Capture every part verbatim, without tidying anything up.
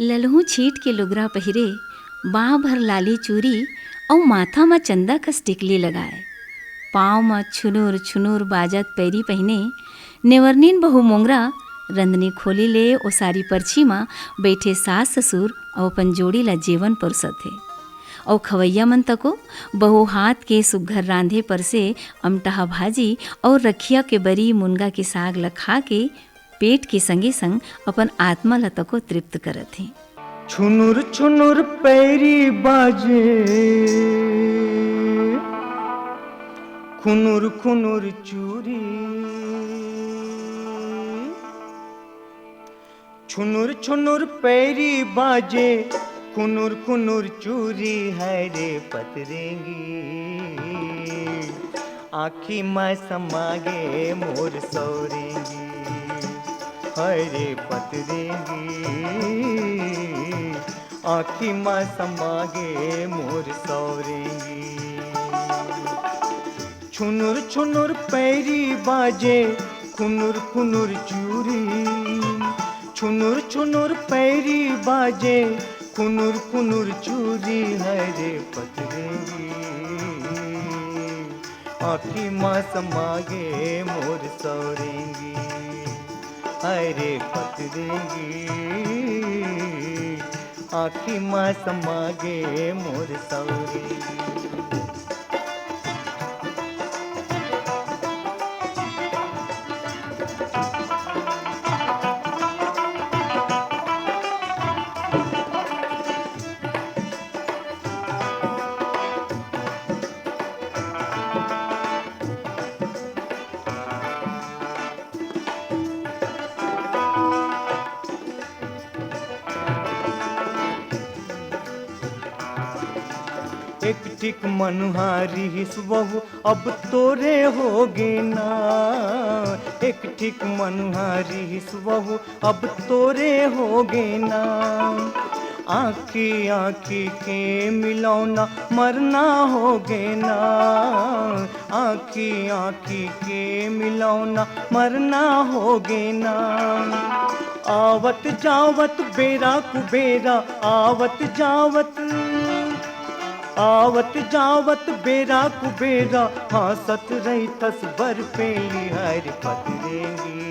ललहू छीट के लुगरा पहिरे, बाँह भर लाली चूरी अउ माथा म चंदा कस टिकली लगाए। पाँव म छुनुर छुनुर बाजत पैरी पहिने, नेवरनीन बहू मोंगरा रंदनी खोली ले ओसारी परछी म बइठे सास ससुर अउ अपन जोड़ी ल जेवन परोसत हे। अउ खवइया मन तको बहू हाथ के सुग्घर रांधे परसे अमटहा भाजी अउ रखिया के बरी मुनगा के साग ल खा के पेट के संगे संग अपन आत्मा ल तको तृप्त करत हे। छुनुर छुनुर पैरी बाजे, खुनुर खुनुर चूरी। छुनुर छुनुर पैरी बाजे, खुनुर खुनुर चूरी है रे पतरेंगी। आँखी म समागे मोर सौरेंगी, है रे पतरेंगी। आँखी म समागे मोर सौरेंगी। छुनुर छुनुर पैरी बाजे, खुनुर खुनुर चूरी। छुनुर छुनुर पैरी बाजे, खुनुर खुनुर चूरी है रे पतरेंगी। आँखी म समागे मोर सौरेंगी, है रे पतरेंगी। आँखी म समागे मोर सौरेंगी। एक ठिक मनुहा रिहिस वहू, अब तोरे होगे ना। एक ठिक मनुहा रिहिस वहू, अब तोरे होगे ना। आँखी आँखी के मिलौना, मरना होगे ना। आँखी आँखी के मिलौना, मरना होगे ना। आवत जावत बेरा कुबेरा, आवत जावत, आवत जावत बेरा कुबेरा, हाँसत रहिथस बरपेली हर पतरेंगी।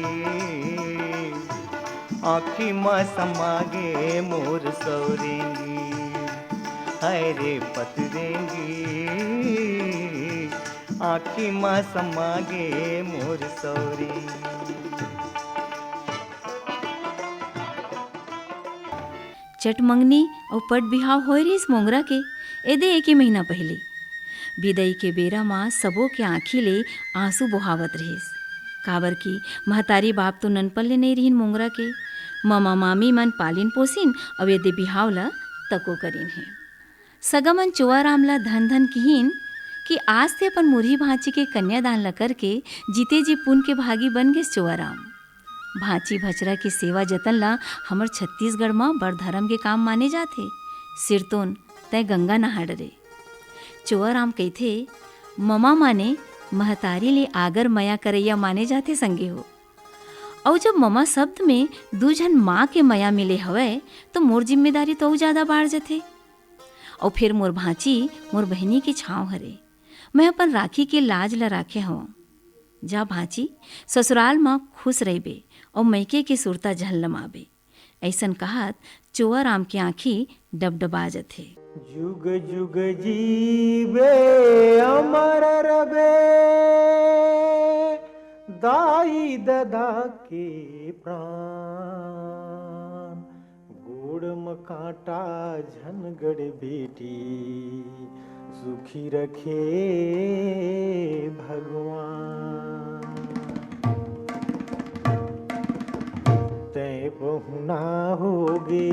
आँखी म समागे मोर सौरेंगी, है रे पतरेंगी। आँखी म समागे मोर सौरेंगी। चट मंगनी अउ पट बिहाव होए रिहिस मोंगरा के, एदे एके महीना पहिली। बिदई के बेरा म सबो के आँखी ले आंसू बोहावत रिहिस, काबर कि महतारी बाप तो ननपन ले नइ रिहिन मोंगरा के। ममा मामी मन पालिन पोसिन अउ एदे बिहाव ल तको करिन हे। सगा मन चोवाराम ल धन धन किहिन कि आज ते अपन मुरही भांची के कन्यादान ल करके जीते जी पुन के भागी बन गेस चोवाराम। भांची भचरा के सेवा जतन ल हमर छत्तीसगढ़ म बड़ धरम के काम माने जाथे। सिरतोन, तैं गंगा नहा डरे। चोवाराम कहिथे, ममा माने महतारी ले आगर मया करइया माने जाथे संगी हो। अउ जब ममा शब्द में दू झन माँ के मया मिले हवय, तो मोर जिम्मेदारी तो अउ जादा बाढ़ जथे। अउ फेर मोर भांची, मोर बहिनी के छांव हरे। मैं अपन राखी के लाज ल राखे हवं। जा भांची, ससुराल म खुश रहिबे अउ मइके के सुरता झन लमाबे। अइसन कहत चोवाराम के आंखी डबडबा जथे। जुग जुग जीबे अमर रबे, दाई ददा के प्राण। गोड़ म कांटा झन गड़ बेटी, सुखी रखे भगवान। तैं पहुना होगे,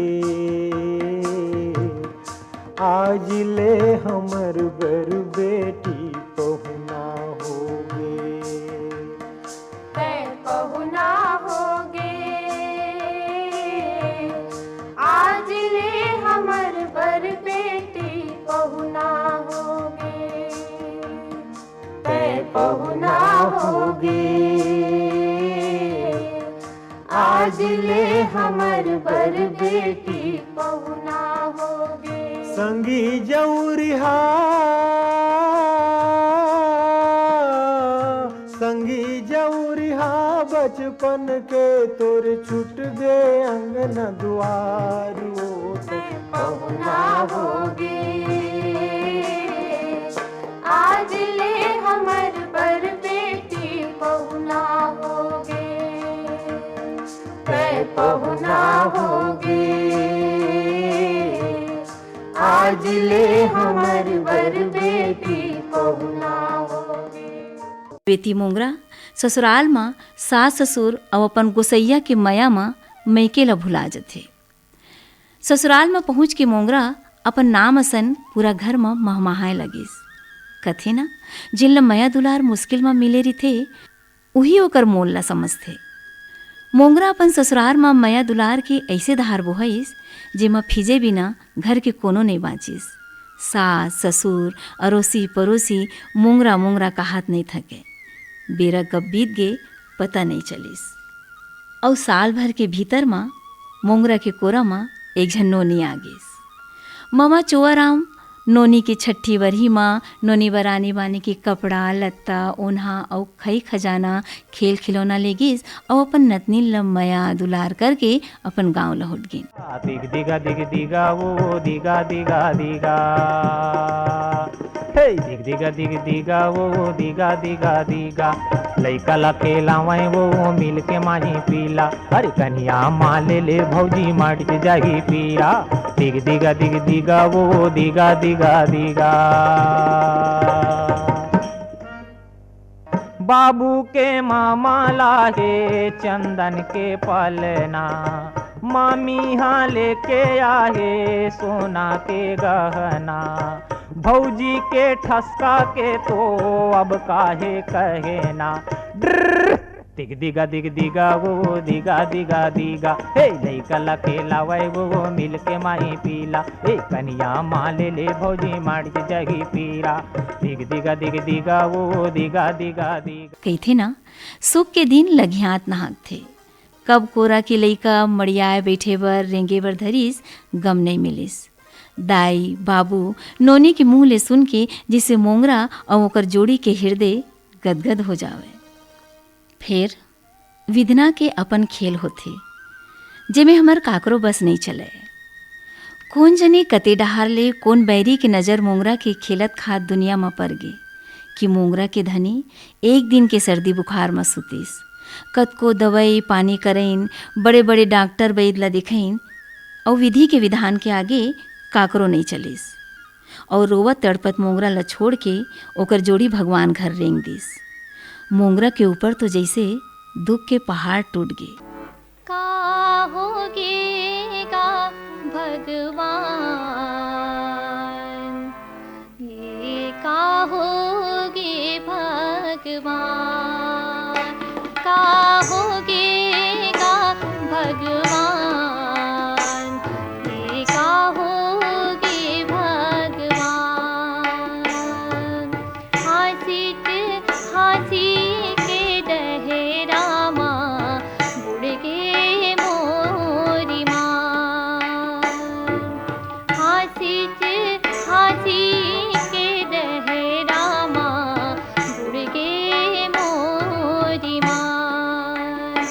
आज ले हमर बर बेटी पहुना होगे। तैं पहुना होगे, आज ले हमर बर बेटी पहुना होगे। तैं पहुना होगे, आज ले हमर बर बेटी संगी जौरिहा, संगी जौरिहा, बचपन के तोर छूट गे अंगन दुआर, ओ तो पहुना होगे। आज ले हमर बर बेटी पहुना होगे, तै पहुना होगे। आज ले हमर बर बेटी पहुना होगे। बेटी मोंगरा ससुराल म सास ससुर अउ अपन गोसैया के मया म मइके ल भुला जथे। ससुराल म पहुंच के मोंगरा अपन नाम असन पूरा घर म महमहाए लगिस। कथे न, जिन ल मया दुलार मुश्किल म मिले रिथे, उही ओकर मोल ल समझथे। मोंगरा अपन ससुरार म मया दुलार के अइसे धार बोहइस, जेमा फिजे बिना घर के कोनो नइ बांचिस। सास, ससुर, अरोसी, परोसी मोंगरा, मोंगरा काहत नइ थके। बेरा कब बीत गे, पता नइ चलिस। अउ साल भर के भीतर म मोंगरा के कोरा म एक झन नोनी आ गिस। ममा चोआराम नोनी के छट्ठी बरही म नोनी बर आनी बानी के कपड़ा, लत्ता, ओन्हा अउ खई खजाना, खेल खिलौना ले गिस अउ अपन नतनीन ल मया दुलार करके अपन गांव लहुट गिन। दिग दिगा दिग दिगा वो दिगा दिगा दिगा, हे दिग दिगा दिग दिगा वो दिगा दिगा दिगा, लइका ला खेलावय वो मिल के माही पीला। अरे कनिया माले ले भौजी मट जाही पीरा। दिग दिगा दिग दिगा वो दिगा दिगा दिगा। बाबू के मामा ला हे चंदन के पलना, मामी हा लेके आहे सोना के गहना। भौजी के ठसका के तो अब काहे कहे ना। ड्र दिग दिगा दिग दिगा वो दिगा दिगा दिगा, हे लइका ला खेलावय वो मिल के माई पीला। ए कनिया माले ले भौजी मार के जही पीरा। दिग दिगा दिग दिगा वो दिगा दिगा दिगा। कहिथे ना, सुख के दिन लघियात नहाकथे। कब कोरा के लइका मड़ियाए बइठे बर, रेंगे बर धरिस, गम नइ मिलिस। दाई, बाबू, नोनी के मुंह ले सुन के जइसे मोंगरा अउ ओकर जोड़ी के हिरदे गदगद हो जावय। फेर विधना के अपन खेल होथे, जेमे हमर काकरो बस नइ चलय। कोन जनी कते डहार ले कोन बैरी के नजर मोंगरा के खेलत खात दुनिया म परगे कि मोंगरा के धनी एक दिन के सर्दी बुखार म सुतिस। कतको दवई पानी करइन, बड़े-बड़े डॉक्टर बइद ल देखइन, अउ विधि के विधान के आगे काकरो नइ चलिस। अउ रोवत तड़पत मोंगरा ल छोड़ के ओकर जोड़ी भगवान घर रेंग दिस। मोंगरा के ऊपर तो जइसे दुख के पहाड़ टूट गे। का होगे गा भगवान, ये का होगे भगवान, का होगे गा भगवान, ये का होगे भगवान। हाँसित हाँसी के डहरा मा बुड़ गे मोरी माँ। हाँसित हाँसी के डहरा मा बुड़ गे मोरी माँ।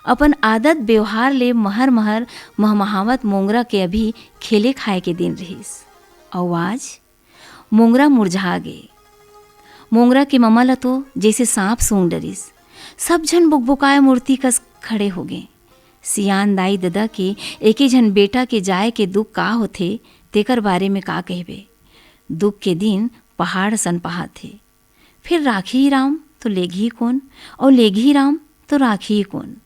अपन आदत बेवहार ले महर-महर महमहावत मोंगरा के अभी खेले खाए के दिन रिहिस। अउ आज मोंगरा मुरझा गे। मोंगरा के ममा ल तो जइसे सांप सूंघ डरिस। सब झन बुकबुकाए मूर्ति कस खड़े होगे। सियान दाई ददा के एके झन बेटा के जाए के दुख का होथे, तेकर बारे में का कहिबे। दुख के दिन पहाड़ असन पहाथे। फिर राखही राम तो लेगही कोन, अउ लेगही राम तो राखही कोन।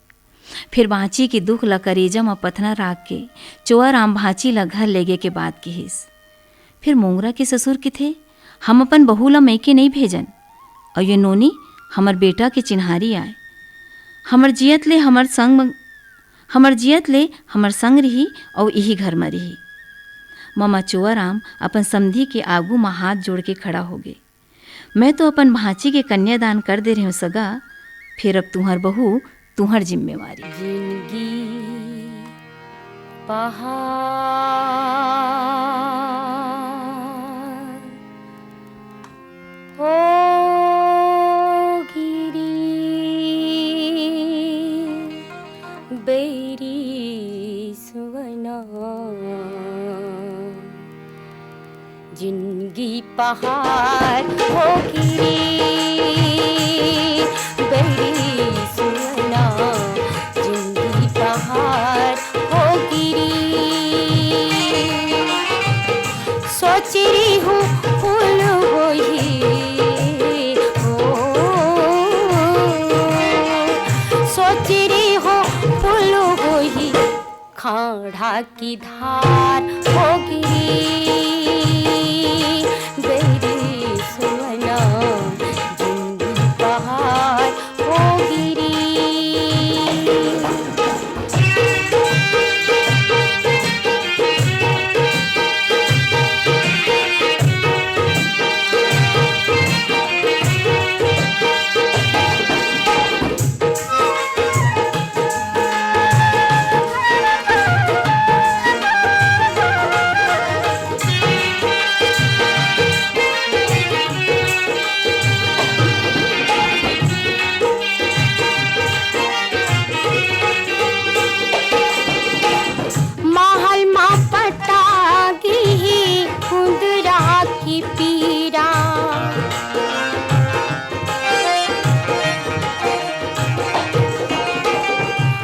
फिर भांची के दुख ल करेजा म पथना राख के चोआ राम भांची ल घर लेगे के बात किहिस। फिर मोंगरा के ससुर किथे, "हम अपन बहू ल मइके नइ भेजन, अउ ये नोनी हमर बेटा के चिन्हारी आय। हमर जियत ले हमर संग म, हमर जियत ले हमर संग रिही अउ इही घर म रिही।" ममा चोआ राम अपन समधी के आगू म हाथ जोड़ के खड़ा होगे। "मैं तो अपन भांची के कन्यादान कर दे रहेंव सगा, फेर अब तुंहर बहू, तुंहर जिम्मेवारी।" जिनगी पहाड़ हो गिरी, बैरी सुवना। जिनगी पहाड़ हो गिरी, बैरी सुना। जिनगी पहाड़ हो गिरी, सोच रही हूँ फूल होही हो, सोच रही हूँ फूल होही। खाड़ा की धार हो गिरी, बैरी सुना। जिनगी पहाड़ हो गिरी। महल मा पटा गिही कुंदरा की पीरा।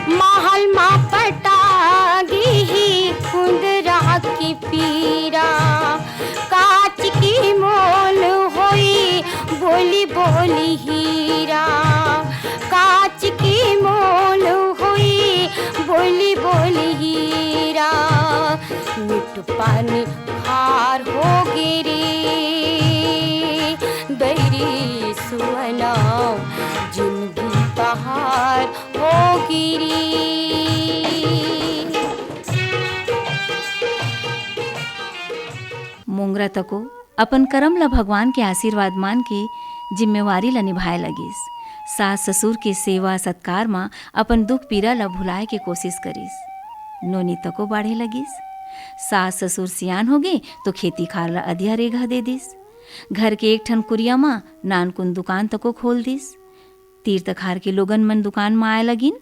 महल मा पटा गिही कुंदरा की पीरा। काच की मोल होई बोली बोली हीरा। काच की मोल होई बोली बोली हीरा। मिठ पानी खार हो गिरी, बैरी सुना। जिनगी पहाड़ हो गिरी। मोंगरा तको अपन करम ल भगवान के आशीर्वाद मान के जिम्मेवारी ल निभाए लगिस। सास ससुर के सेवा सत्कार म अपन दुख पीरा ल भुलाए के कोशिश करिस। नोनी तको बाढ़े लगिस। सास ससुर सियान होगे तो खेती खार ल अधिया रेघा दे दिस। घर के एक ठन कुरिया म नानकुन दुकान तको खोल दिस। तीर तखार के लोगन मन दुकान म आए लगिन।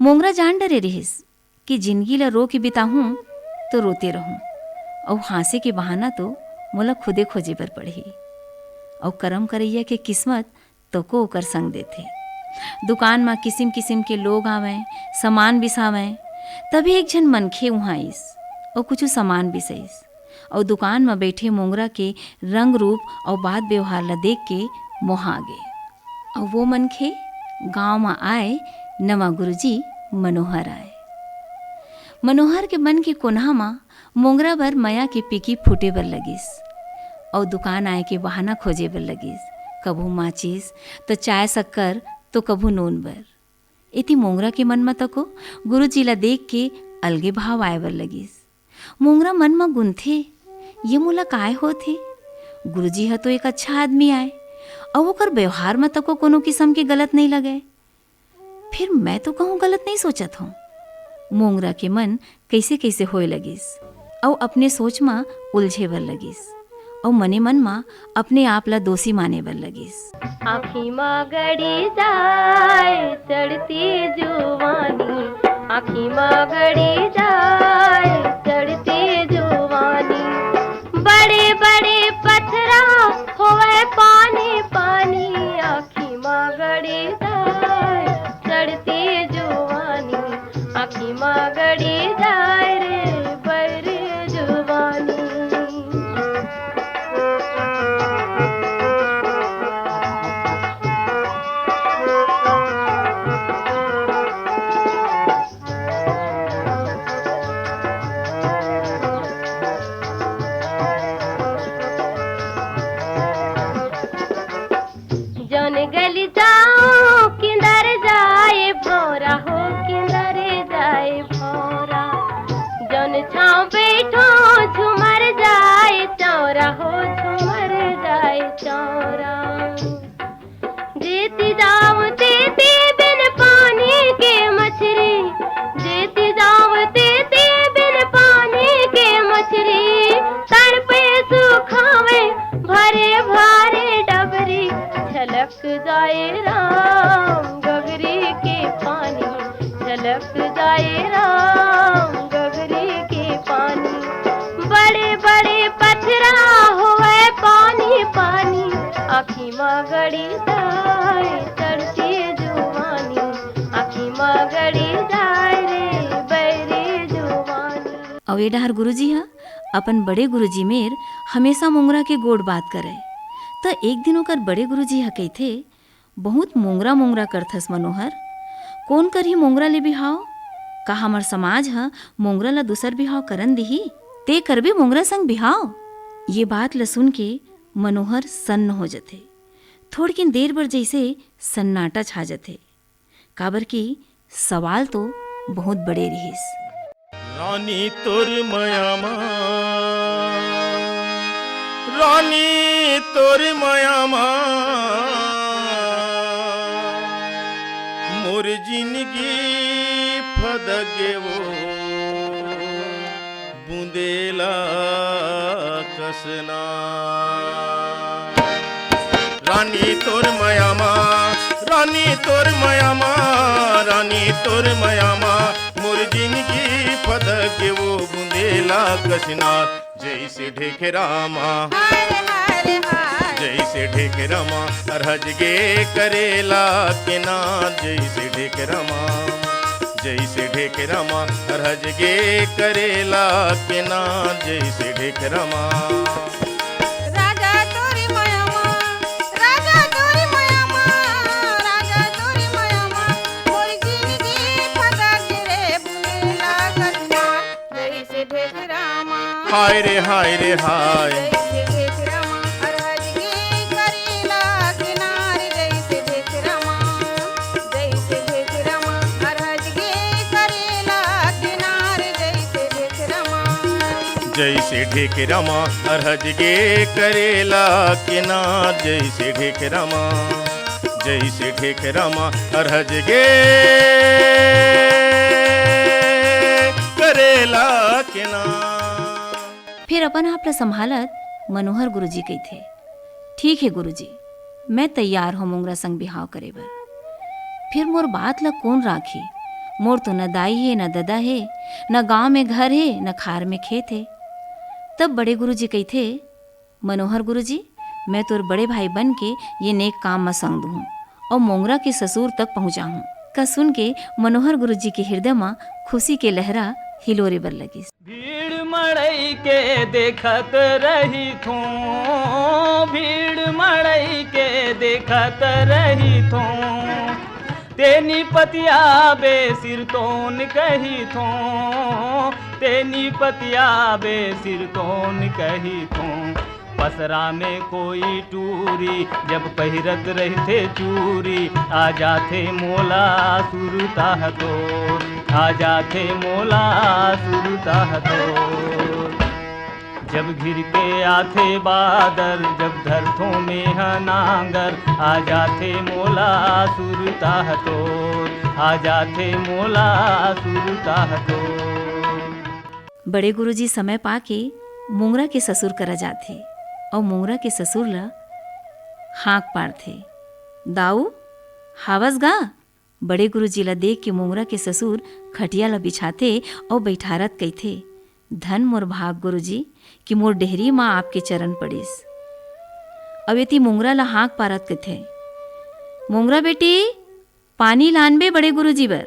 मोंगरा जान डरे रिहिस कि जिनगी ल रो के बिताहूं तो रोते रहूं, अउ हांसे के बहाना तो मोला खुदे खोजे बर पड़ही। अउ करम करइया के किस्मत तको ओकर संग देथे। दुकान म किसिम किसिम के लोग आवंय, समान बिसावंय। तभी एक झन मनखे उहां आइस अउ कुछु समान बिसइस। अउ दुकान म बइठे मोंगरा के रंग रूप अउ बात बेवहार ल देख के मोहा गे। अउ वो मनखे गांव म आए नवा गुरुजी मनोहर आए। मनोहर के मन के कोनहा म मोंगरा बर मया के पीकी फूटे बर लगिस, अउ दुकान आए के बहाना खोजे बर लगिस। कभू माचिस, तो चाय शक्कर, तो कभू नून बर। एती मोंगरा के मन म तको गुरुजी ला देख के अलगे भाव आए बर लगिस। मोंगरा मन म गुनथे, "ये मोला काय होत हे? गुरुजी ह तो एक अच्छा आदमी आय, अउ ओकर बेवहार म तको कोनो किसम के गलत नइ लगय। फिर मैं तो कहूं गलत नइ सोचत हंव।" मोंगरा के मन कइसे-कइसे होए लगिस, अउ अपने सोच म उलझे बर लगिस। अउ मने मन म अपने आप ल दोषी माने बर लगिस। आँखी म गड़ी जाए चढ़ती जुवानी, आँखी म गड़ी जाए चढ़ती जुवानी। बड़े बड़े पथरा होवय पानी पानी, आँखी म गड़ी जाए चढ़ती जुवानी, आँखी म गड़ी जाए रे बैरी जुवानी। जौन गली जाओ किंदर जाए भौरा हो, किंदर जाए भौरा। जौन छाँव बैठो झुमर जाए चौरा हो, झुमर जाए चौरा। जेती जाओ तेती बिन पानी के मछरी, जेती जाओ तेती बिन पानी के मछरी। तड़पे सुखावे भरे भारे डबरी, छलक जाए राम गगरी के पानी, छलक जाए राम गगरी के पानी। बड़े बड़े पथरा होवे पानी पानी, आँखी म गड़ी जाए चढ़ती जुवानी, आँखी म गड़ी जाए रे बैरी जुवानी। अउ ए डहर गुरुजी ह अपन बड़े गुरुजी मेर हमेशा मोंगरा के गोठ बात करय। त एक दिन ओकर बड़े गुरुजी ह कहिथे, "बहुत मोंगरा मोंगरा करथस मनोहर, कोन करही मोंगरा ले बिहाव? का हमर समाज ह मोंगरा ल दूसर बिहाव करन दिही? ते करबे मोंगरा संग बिहाव?" ये बात ल सुन के मनोहर सन्न हो जथे। थोड़किन देर बर जइसे सन्नाटा छा जथे, काबर कि सवाल तो बहुत बड़े रिहिस। रानी तोर मया मा, रानी तोर मया मा, मोर जिनगी फदगे वो बुंदेला कसना। रानी तोर मया मा, रानी तोर मया मा, रानी तोर मया मा, मोर जिनगी फदगे वो बुंदेला कसना। जैसे ढेखरा मा, हाय, हाय, हाय। जैसे ढेखरा मा अरहज गे करेला के ना, जैसे ढेखरा मा, जैसे ढेखरा मा अरहज गे करेला के ना, जैसे ढेखरा मा। राजा तोरी मया मा, राजा तोरी मया मा, राजा तोरी मया मा, मोर जिनगी फदगे रे बुंदेला कसना। जैसे ढेखरा मा। हाय रे, हाय रे, हाय। जैसे ढेखरा मा अरहज गे करेला के ना रे, जैसे ढेखरा मा। जैसे ढेखरा मा अरहज गे करेला के ना रे, जैसे ढेखरा मा। जैसे ढेखरा मा अरहज गे करेला के ना, जैसे ढेखरा मा। जैसे ढेखरा मा अरहज गे करेला के ना। फेर अपन आप ल संभालत मनोहर गुरुजी कहिथे, "ठीक हे गुरुजी, मैं तैयार हों मोंगरा संग बिहाव करे बर। फेर मोर बात ल कोन राखही? मोर तो न दाई हे, न ददा हे, न गांव में घर हे, न खार में खेत हे।" तब बड़े गुरुजी कहिथे, "मनोहर गुरुजी, मैं तोर बड़े भाई बन के ये नेक काम म संग दुहूं अउ मोंगरा के ससुर तक पहुंचाहूं।" का सुन के मनोहर गुरुजी के हिरदय म खुशी के लहरा हिलोरे बर लगिस। भीड़ मड़ई के देखत रहिथों, भीड़ मड़ई के देखत रहिथों, तेनी पतिया बे सिरतोन कहिथों, तेनी पतिया बे सिरतोन कहिथों। पसरा में कोई टूरी, जब पहिरत रहिथे चूरी, आ जाथे मोला सुरता तोर, आ जाथे मोला सुरता तोर। जब घिर के आथे बादर, जब धरथों मेंह नांगर, आ जाथे मोला सुरता तोर, आ जाथे मोला सुरता तोर। बड़े गुरुजी समय पाके मोंगरा के ससुर करा जाथे। अउ मोंगरा के ससुर ला हाँक पारथे, "दाऊ, हावस गा?" बड़े गुरुजी ला देख के मोंगरा के ससुर खटिया ला बिछाथे अउ बइठारत कहिथे, "धन मोर भाग गुरुजी कि मोर डेहरी म आपके चरन पड़िस।" अउ एती मोंगरा ला हाँक पारत कहिथे, "मोंगरा बेटी, पानी लानबे बड़े गुरुजी बर।"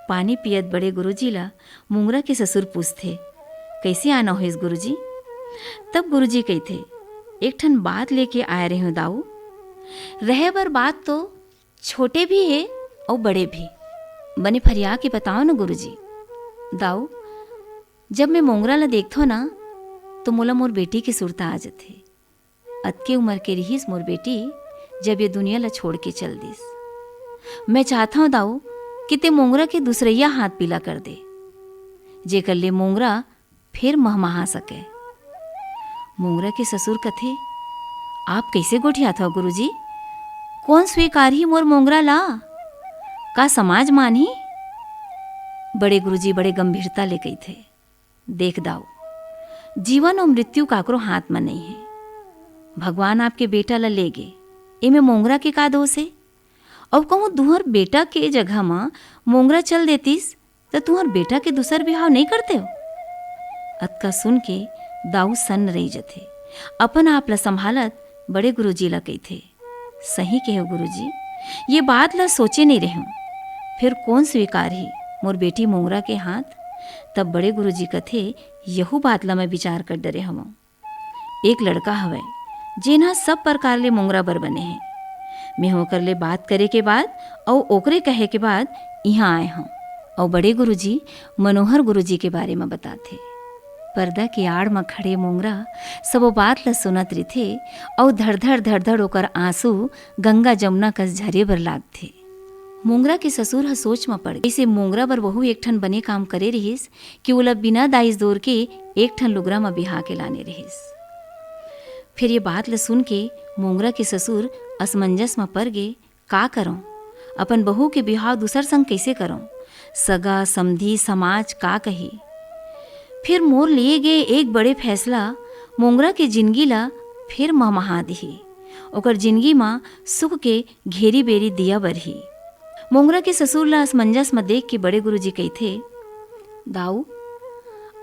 पानी पियत बड़े गुरुजी ला मोंगरा के ससुर पूछथे, "कइसे आना होइस गुरुजी?" तब गुरुजी कहिथे, "एक ठन बात लेके आय रेहेंव दाऊ। रहे बर बात तो छोटे भी हे अउ बड़े भी। बने फरिया के बताव न गुरुजी।" "दाऊ, जब मैं मोंगरा ला देखथंव ना, तो मोला मोर बेटी के सुरता आ जथे। अतके उमर के रिहिस मोर बेटी, जब ये दुनिया ला छोड़ के चल दिस। मैं चाहथंव दाऊ कि तें मोंगरा के दूसरइया हाथ पीला कर दे, जेकर ले मोंगरा फेर महमहा सकय।" मोंगरा के ससुर कथे, "आप कइसे गोठियाथव गुरुजी? कोन स्वीकारही मोर मोंगरा ला? का समाज मानही?" बड़े गुरुजी बड़े गंभीरता ले कहिथे, "देख दाऊ, जीवन अउ मृत्यु काकरो हाथ म नइ हे। भगवान आपके बेटा ल ले गे, एमे मोंगरा के का दोष हे? अउ कहूँ तुंहर बेटा के जगह म मोंगरा चल देतिस, त तुंहर बेटा के दूसर बिहाव नइ करतेव?" अतका सुन के दाऊ सन्न रहि जथे। अपन आप ल संभालत बड़े गुरुजी ल कहिथे, "सही कहेव गुरुजी, ये बात ल सोचे नइ रहेंव। फेर कोन स्वीकारही मोर बेटी मोंगरा के हाथ?" तब बड़े गुरुजी कथे, "यहू बात ल मैं विचार कर डरे हवंव। एक लड़का हवय, जेन ह सब प्रकार ले मोंगरा बर बने हे। मैं ओकर ले बात करे के बाद अउ ओकरे कहे के बाद इहां आए हंव।" अउ बड़े गुरुजी मनोहर गुरुजी के बारे म बताथे। पर्दा के आड़ म खड़े मोंगरा सबो बात ल सुनत रिथे अउ धड़धड़ धड़धड़ ओकर आंसू गंगा जमुना कस झरे बर लागथे। मोंगरा के ससुर ह सोच म पड़ गे। जइसे मोंगरा बर वहू एक ठन बने काम करे रिहिस कि ओला बिना दाई जोर के एक ठन लुगरा म बिहा के लाने रिहिस। फेर ये बात ल सुन के मोंगरा के ससुर असमंजस म पड़ गे, "का करंव? अपन बहू के बिहाव दूसर संग कइसे करंव? सगा, समधी, समाज का कही?" फेर मोर लिए गे एक बड़े फैसला मोंगरा के जिनगी ला फेर महमहा दिही। ओकर जिनगी म सुख के घेरी बेरी दिया बरही। मोंगरा के ससुर ला असमंजस म देख के बड़े गुरुजी कहिथे, "दाऊ,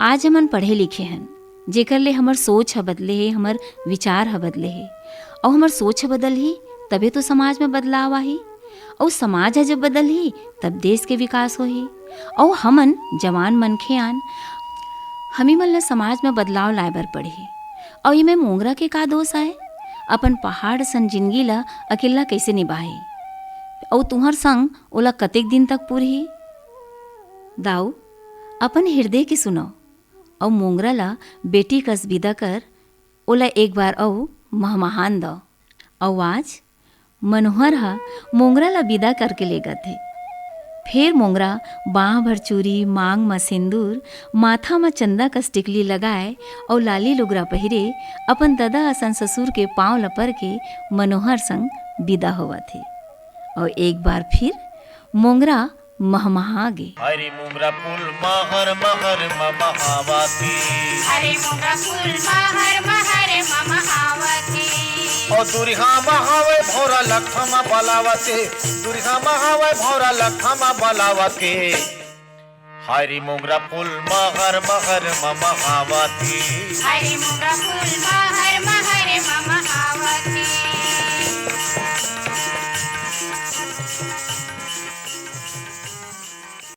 आज हमन पढ़े लिखे हन, जेकर ले हमर सोच ह बदले हे, हमर विचार ह बदले हे, अउ हमर सोच ह बदलही, तभे तो समाज म बदलाव आही, अउ समाज ह जब बदलही, तब देश के विकास होही, अउ हमन जवान मनखे आन, हमी मन ल समाज म बदलाव लाए बर पड़ही, अउ एमे मोंगरा के का दोष आय? अपन पहाड़ सन जिनगी ल अकेल्ला कइसे निभाही? अउ तुंहर संग ओला कतेक दिन तक पुरही? दाऊ, अपन हिरदे के सुनव, अउ मोंगरा ल बेटी कस बिदा कर, ओला एक बार अउ महमहान दव।" अउ आज मनोहर ह मोंगरा ल बिदा करके लेगत हे। फेर मोंगरा बांह भर चूरी, मांग म सिंदूर, माथा म चंदा कस टिकली लगाए अउ लाली लुगरा पहिरे, अपन ददा असन ससुर के पांव ल पर के मनोहर संग बिदा होवत हे। अउ एक बार फिर मोंगरा महमहा गे। हरी मोंगरा फूल महर महर महमहावत हे। हरी मोंगरा फूल महर महर महमहावत हे। ओ दुरिहा म हवय भौंरा लकठा म बलावत हे। दुरिहा म हवय भौंरा लकठा म बलावत हे। हरी मोंगरा फूल महर महर महमहावत हे। हरी मोंगरा फूल महर महर महमहावत हे।